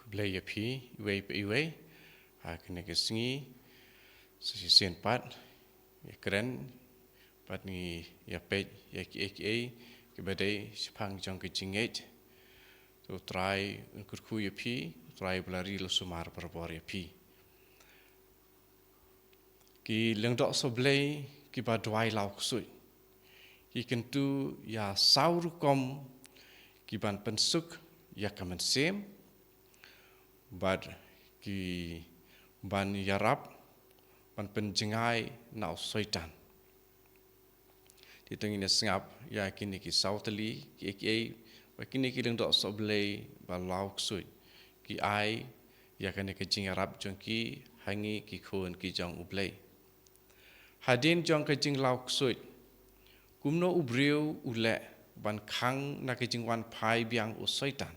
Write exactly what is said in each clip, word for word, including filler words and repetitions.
Blei ïa phi, iwei pa iwei, ha kane ka sngi, sa shisien pat, ïa kren, pat ngi ïa peit, ïa kiei kiei, kiba dei, shaphang jong ka jingngeit. To U Trai, un kyrkhu ïa phi, U Trai ba la ri la sumar barabor ïa phi. Ki lyngdoh sohblei kiba duwai law ksuid. Ki kyntu ïa saw rukom ki ban pynsuk ïa ka mynsiem. Bad ki ban ïarap, ban pynjngai na u Soitan. Te to ngin ïa sngap, ïa kine ki saw tylli, kiei kiei, ba kine ki lyngdoh sohblei, ba law ksuid. Ki ai, ïa kane ka jingïarap jong ki, ha ngi ki khun ki jong U Blei. Hadien jong ka jinglaw ksuid. Kumno u briew u leh, ban khang na ka jingwan phai biang u Soitan.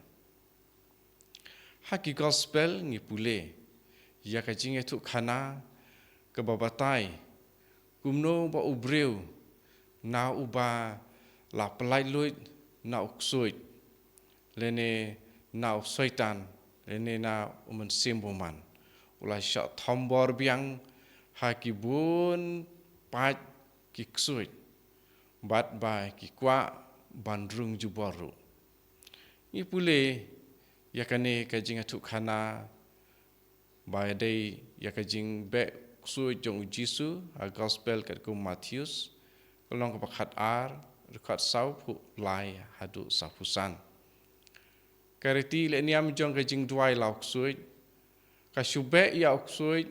Ha ki gospel ngi pule, ïa ka jingïathuhkhana, kaba batai, kumno ba u briew, na uba la pyllait luid, na u ksuid, lane na u Soitan, lane na u mynsiem bymman. U la shah thombor biang, ha ki bun paid ki ksuid. Bad ba ki kwah ban rung jubor ruh. Ngi pule, ïa kane ka jingïathuhkhana, ba dei ïa ka jingbeh ksuid jong u Jisu, ha gospel katkum Mathaios, ka lynnong kaba khatar, dkhot sawphew lai haduh sawphew san. Ka riti leh niam jong ka jingduwai law ksuid, ka shu beh ïa u ksuid,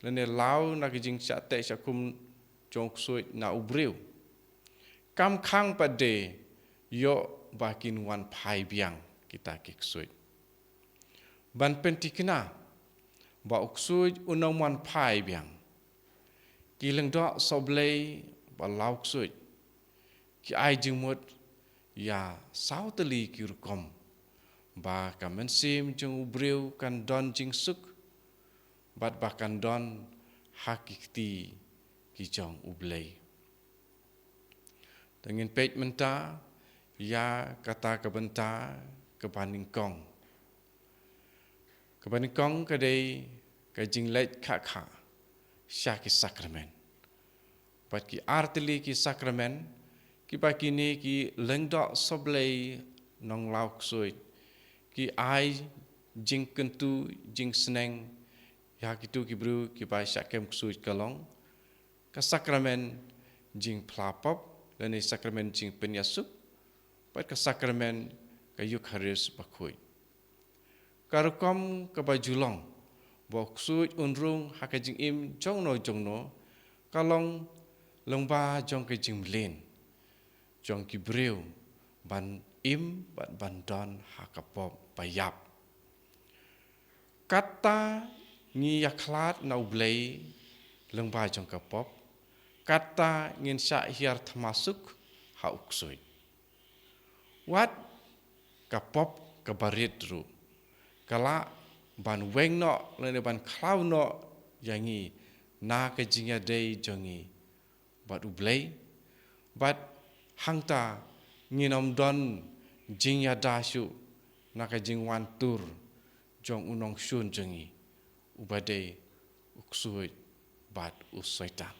lane law na ka jingshah teh shah kum jong u ksuid na u briew. Kam khang pat de, ïoh ba kin wan phai biang kita ki ksuid. Ban pynthikna, ba u ksuid un ym wan phai biang. Ki lyngdoh sohblei ba law ksuid. Ki ai jingmut, ïa saw tylli ki rukom. Ba ka mynsiem jong u briew kan don jingsuk. Bad ba kan don ha ki kti ki jong U Blei. To ngin peit mynta, ïa kata ka bynta kaba nyngkong. Kaba nyngkong ka dei ka jingleit khah khah, sha ki sakramen. Bad ki artylli ki sakramen, kiba kine ki lyngdoh sohblei nonglaw ksuid. Ki ai jingkyntu jingsneng, ïa kito ki briew kiba shah kem ksuid ka long. Ka sakramen jingphla pop, lane sakramen jingpynïasuk, bad ka sakramen ka Eukharist bakhuid. Ka rukom kaba ju long, ba u ksuid un rung ha ka jingim jongno jongno, ka long lyngba jong ka jingmlien, jong ki briew, ban im, bad ban don ha ka pop ba ïap. Kata ngi ïakhlad na U Blei lyngba jong ka pop, kata ngin shah hiar thma suk ha u ksuid. Wat ka pop kaba rit ruh, ka lah ban weng noh, lane ban khlaw noh, ïa ngi, na ka jingïadei jong ngi bad U Blei, bad hangta ngin ym don jingïada shuh na ka jingwan tur jong u nongshun jong ngi, uba dei u ksuid bad u Soitan.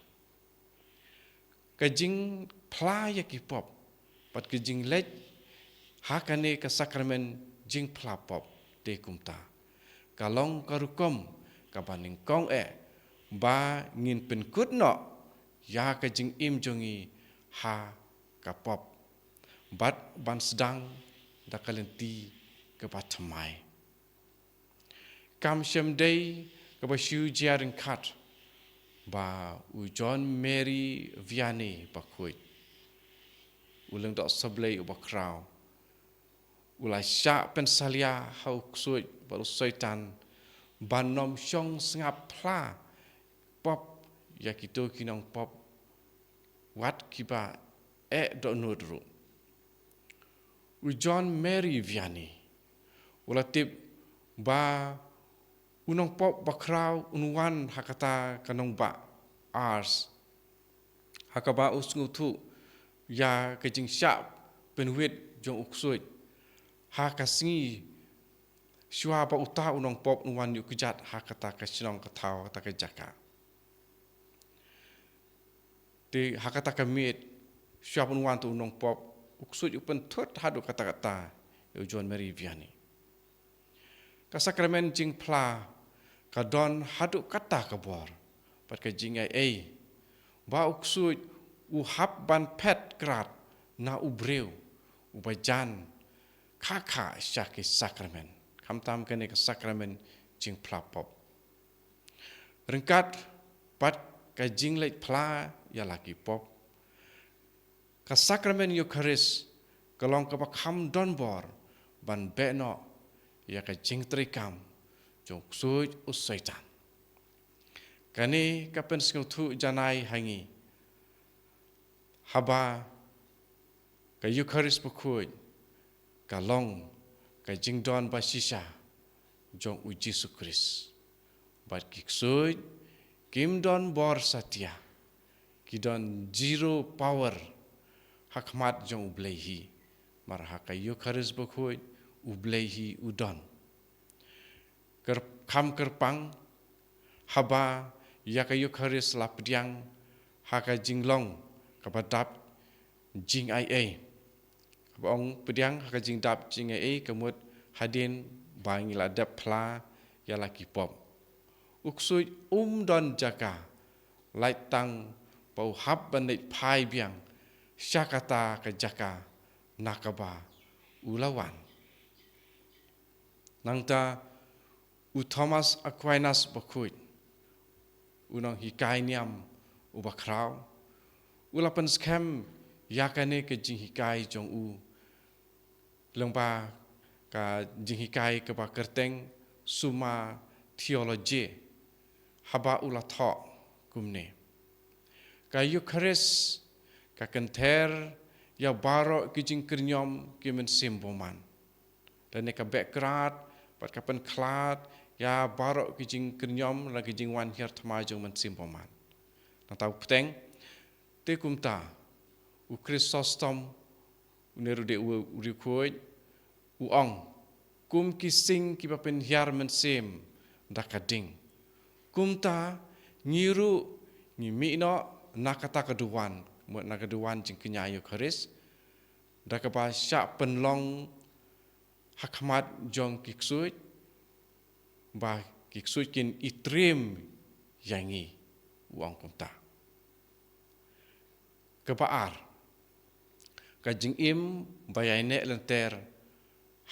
Ka jingphla ïa ki pop, bad ka jingleit ha kane ka sakramen jingphla pop, te kumta. Ka long ka rukom kaba nyngkong eh, ba ngin pynkut noh ïa ka jingim jong ngi ha ka pop. Bad ban sdang da ka lynti kaba thymmai. Kam shym dei kaba shu jia ryngkat, ba u John Mary Vianney bakhuid, u lyngdoh sohblei uba khraw, u la shah pynsalia ha u ksuid bad u Soitan, ban ym shong sngap phla pop ïa kito ki nongpop, wat kiba eh dohnud ruh. U John Mary Vianney u la tip ba u nongpop bakhraw un wan ha kata ka nongbah Ars, ha kaba u sngewthuh ïa ka jingshah pynwit jong u ksuid ha ka sngi shuwa ba uta u nongpop un wan ïuh kjat ha kata ka shnong ka thaw, kata ka jaka. Te ha kata ka miet, shuwa ba un wan uta u nongpop, u ksuid u pynthut haduh katta katta ïa u John Mary Vianney. Ka sakramen jingphla ka don haduh katta ka bor bad ka jingaiei ba u ksuid u hap ban phet krad na u briew uba jan kha kha sha ki sakramen, khamtam kane ka sakramen jingphla pop. Ryngkat bad ka jingleit phla ïa la ki pop, ka sakramen Eukharist ka long kaba kham don bor ban beh noh ïa ka jingtrei kam jong u ksuid u Soitan. Kane ka pynsngewthuh janai ha ngi haba ka Eukharist bakhuid ka long ka jingdon ba shisha jong u Jisu Khrist. Bad ki ksuid kim don bor satia, ki don zero power ha khmat jong u Blei hi. Mar ha ka Eukharist bakhuid u Blei hi u don. Kyrp-, kham kyrpang haba ïa ka Eukharist la pdiang ha ka jinglong kaba dap jingaiei. Kaba ong pdiang ha ka jingdap jingaiei ka mut hadien ba ngi la dep phla ïa la ki pop. U ksuid um don jaka, lait tang ba u hap ban leit phai biang sha kata ka jaka na kaba u la wan. Nangta u Thomas Aquinas bakhuid, u nonghikai niam uba khraw, u la pynskhem ïa kane ka jinghikai jong u lyngba ka jinghikai kaba kyrteng Summa Theologiae, haba u la thoh kumne: Ka Eukharist ka kynther ïa baroh ki jingkyrñiom ki mynsiem bymman. Lane ka beh krad bad ka pynkhlad ïa baroh ki jingkyrñiom lane ki jingwan hiar thma jong mynsiem bymman. Nangta u bteng, te kumta u Chrysostom, une ruh dei u, u riewkhuid, u ong: Kum ki sing kiba pynhiar mynsiem da ka ding, kumta ngi ruh ngi mih noh na kata ka duwan, mut na ka duwan jingkñia Eukharist, da kaba shah pynlong ha khmat jong ki ksuid, ba ki ksuid kin itriem ïa ngi, u ong kumta. Kaba ar, ka jingim ba ïaineh lynter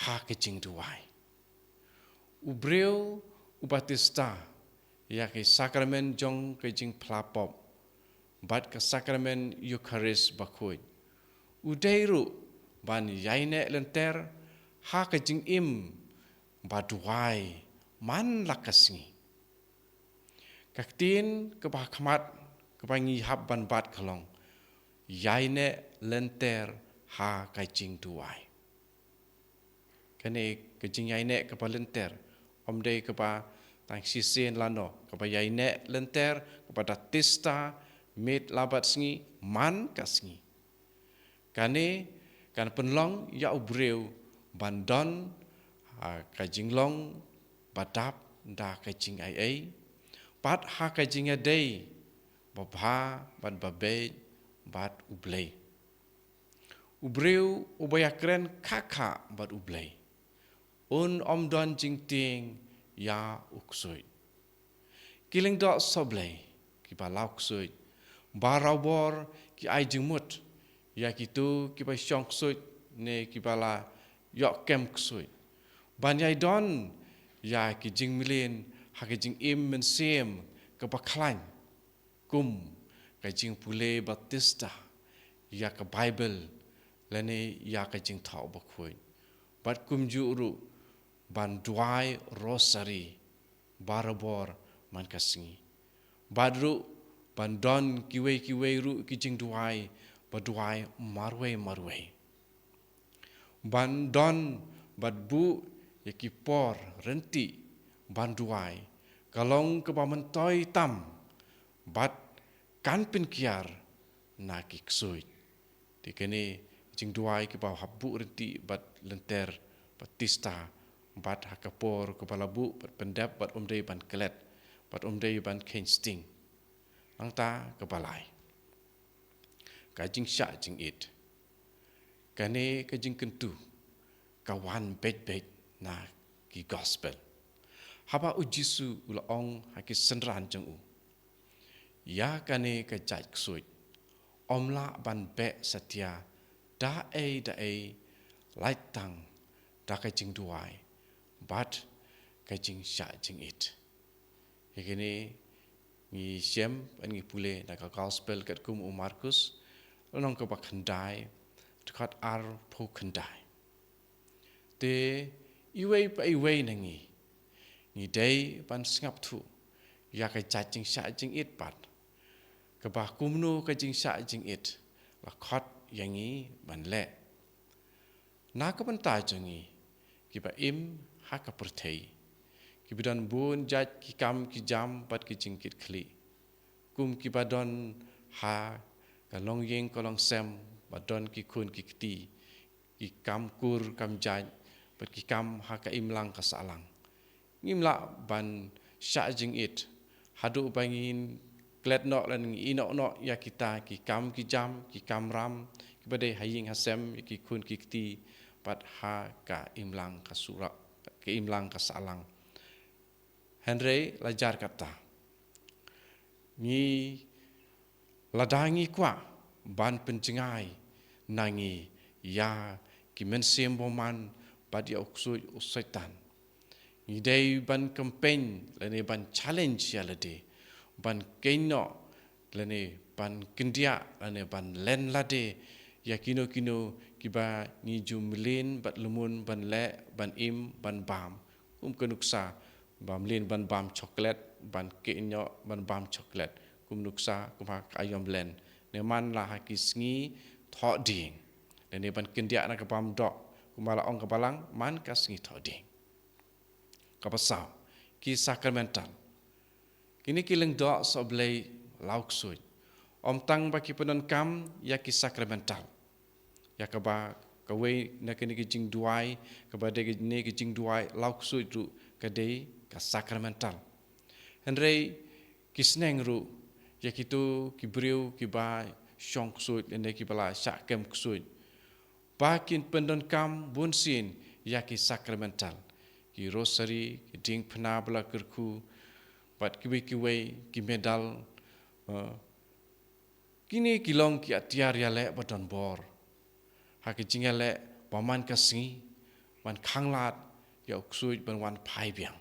ha ka jingduwai. U briew uba tista ïa ki sakramen jong ka jingphla pop bad ka sakramen Eukharist bakhuid, u dei ruh ban ïaineh lynter ha ka jingim ba duwai man la ka sngi. Ka ktien kaba ha khmat kaba ngi hap ban bat ka long: ïaineh lynter ha ka jingduwai. Kane ka jingïaineh kaba lynter, ym dei kaba tang shisien lano, kaba ïaineh lynter, kaba da tista miet la bad sngi man ka sngi. Kane kan pynlong ïa u briew ban don ha ka jinglong ba dap da ka jingaiei bad ha ka jingïadei babha bad babeit bad U Blei. U briew uba ïakren kha kha bad U Blei un ym don jingtieng ïa u ksuid. Ki lyngdoh sohblei kiba la u ksuid, barabor ki ai jingmut ïa kito kiba shong ksuid ne kiba la ïoh kem ksuid ban ïai don ïa ki jingmlien ha ki jingim mynsiem kaba khlaiñ, kum ka jingpule ba tista ïa ka Baibl lane ïa ka Jingthoh Bakhuid, bad kumjuh ruh ban duwai Rosari barabor man ka sngi, bad ruh ban don kiwei kiwei ruh ki jingduwai ba duwai marwei marwei. Ban don bad buh ïa ki por rynti ban duwai ka long kaba myntoi tam bad kan pynkiar na ki ksuid. Te kane jingduwai kiba hap buh rynti bad lynter bad tista bad ha ka por kaba la buh bad pyndep bad ym dei ban klet bad ym dei ban kheiñ sting. Nangta kaba lai, ka jingshah jingit. Kane ka jingkyntu ka wan beit beit na ki gospel. Haba u Jisu u la ong ha ki synran jong u, ïa kane ka jait ksuid ym lah ban beh satia da ei da ei, lait tang da ka jingduwai bad ka jingshah jingit. Ïa kine ngi shem bad ngi pule na ka gospel katkum u Markus, lynnong kaba khyndai, dkhot arphew khyndai. Te iwei pa iwei na ngi, ngi dei ban sngap thuh ïa ka jait jingshah jingit pat, kaba kumno ka jingshah jingit la khot ïa ngi ban leh. Na ka bynta jong ngi kiba im ha ka pyrthei, kiba don bun jait ki kam ki jam bad ki jingkitkhlieh, kum kiba don ha ka longïing ka longsem, ba don ki khun ki kti, ki kam kur kam jait bad ki kam ha ka imlang ka sahlang. Ngim lah ban shah jingit haduh ba ngin klet noh lane ngin ïehnoh noh ïa kita ki kam ki jam, ki kamram kiba dei ha ïing ha sem, ïa ki khun ki kti bad ha ka imlang ka surok, ka imlang ka sahlang. Hynrei la jar kata, ngi, lada ngi kwah ban pynjngai na ngi ïa ki mynsiem bymman bad ïa u ksuid u Soitan, ngi dei ban campaign lane ban challenge ïa lade, ban kynnoh lane ban kyndiah lane ban len lade ïa kino kino kiba ngi ju mlien bad lmun ban leh, ban im, ban bam. Kum ka nuksa ba mlien ban bam chocolate, ban kynnoh ban bam chocolate. Kum nuksa, kum ha ka aïom len. Ne man la ha ki sngi thohdieng, ne ban kyndiah na ka bam doh, kumba la ong ka balang, man ka sngi thohdieng. Kaba saw, ki sacramental. Kine ki lyngdoh sohblei la u ksuid, ym tang ba ki pyndonkam ïa ki sacramental, ïa kaba kawei na kine ki jingduwai, kaba dei kine ki jingduwai la u ksuid ruh ka dei ka sacramental. Hynrei ki sneng ruh ïa kito ki briew kiba shong ksuid lane kiba la shah kem ksuid, ba kin pyndonkam bunsien ïa ki sacramental, ki rosary, ki diengphna ba la kyrkhu, bad kiwei kiwei, ki medal. Eh, kine ki long ki atiar ïaleh ba don bor ha ki jingïaleh ba man ka sngi, ban khanglad ïa u ksuid ban wan phai biang.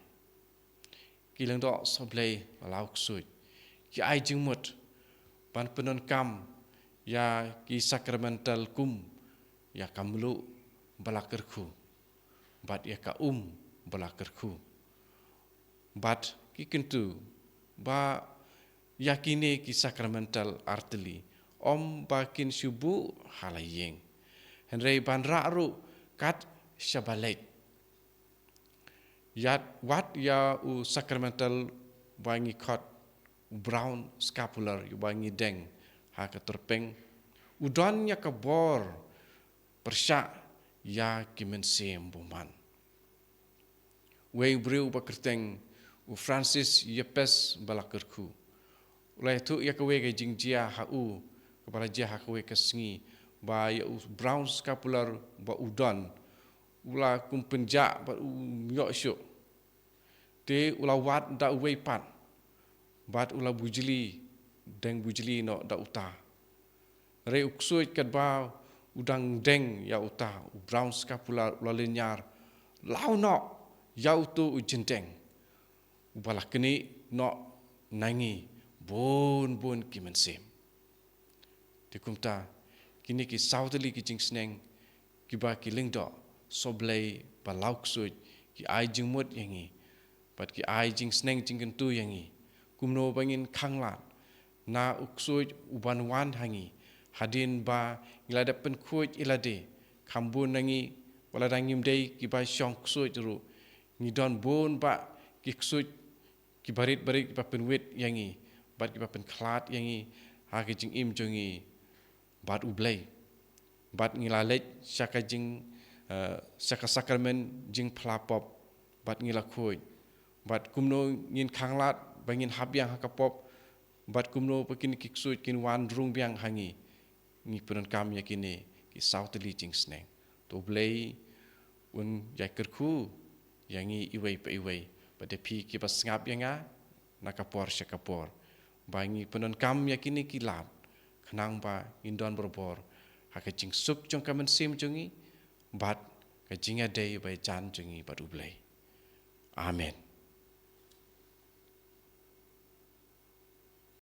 Ki lyngdoh sohblei ba la u ksuid, ki ai jingmut ban pyndonkam ïa ki sacramental, kum ïa ka mluh ba la kyrkhu bad ïa ka um ba la kyrkhu. Bad ki kyntu ba ïa kine ki sacramental artylli ym ba kin shu buh ha la ïing, hynrei ban rah ruh kat shaba leit. Ïa, wat ïa u sacramental ba ngi khot u brown scapular, uba ngi deng ha ka tyrpeng, u don ïa ka bor pyrshah ïa ki mynsiem bymman. Wei u briew ba kyrteng u Francis Yepes ba la kyrkhu, u la ïathuh ïa kawei ka jingjia ha u, kaba la jia ha kawei ka sngi, ba ïa u brown scapular ba u don, u la kum pynjah bad um ïoh shuh. Te u la wad da uwei pat bad u la bujli, deng bujli noh da uta. Hynrei u ksuid katba u dang deng ïa uta, u brown scapular u la lynñiar, law noh ïa uto u jyndeng, uba la knieh noh na ngi bun bun ki mynsiem. Te kumta, kine ki saw tylli ki jingsneng kiba ki lyngdoh sohblei ba la u ksuid ki ai jingmut ïa ngi, bad ki ai jingsneng jingkyntu ïa ngi kumno ba ngin khanglad na u ksuid uban wan ha ngi, hadien ba ngi la dep pynkhuid ïa lade. Kham bun na ngi, wat lada ngim dei kiba shong ksuid ruh, ngi don bun bah ki ksuid kiba rit barit kiba pynwit ïa ngi bad kiba pynkhlad ïa ngi ha ka jingim jong ngi bad U Blei. Bad ngi la leit sha ka jing, eh, sha ka sakramen jingphla pop bad ngi la khuid, bad kumno ngin khanglad ba ngin hap biang ha ka pop, bad kumno ba kine ki ksuid kin wan rung biang ha ngi. Ngi pyndonkam ïa kine ki saw tylli jingsneng. To Blei un ïai kyrkhu ïa ngi iwei pa iwei, bad ïa phi kiba sngap ïa nga na ka por sha ka por, ba ngi pyndonkam ïa kine ki lad khnang ba ngin don barabor ha ka jingsuk jong ka mynsiem jong ngi bad ka jingïadei ba jan jong ngi bad U Blei. Amen.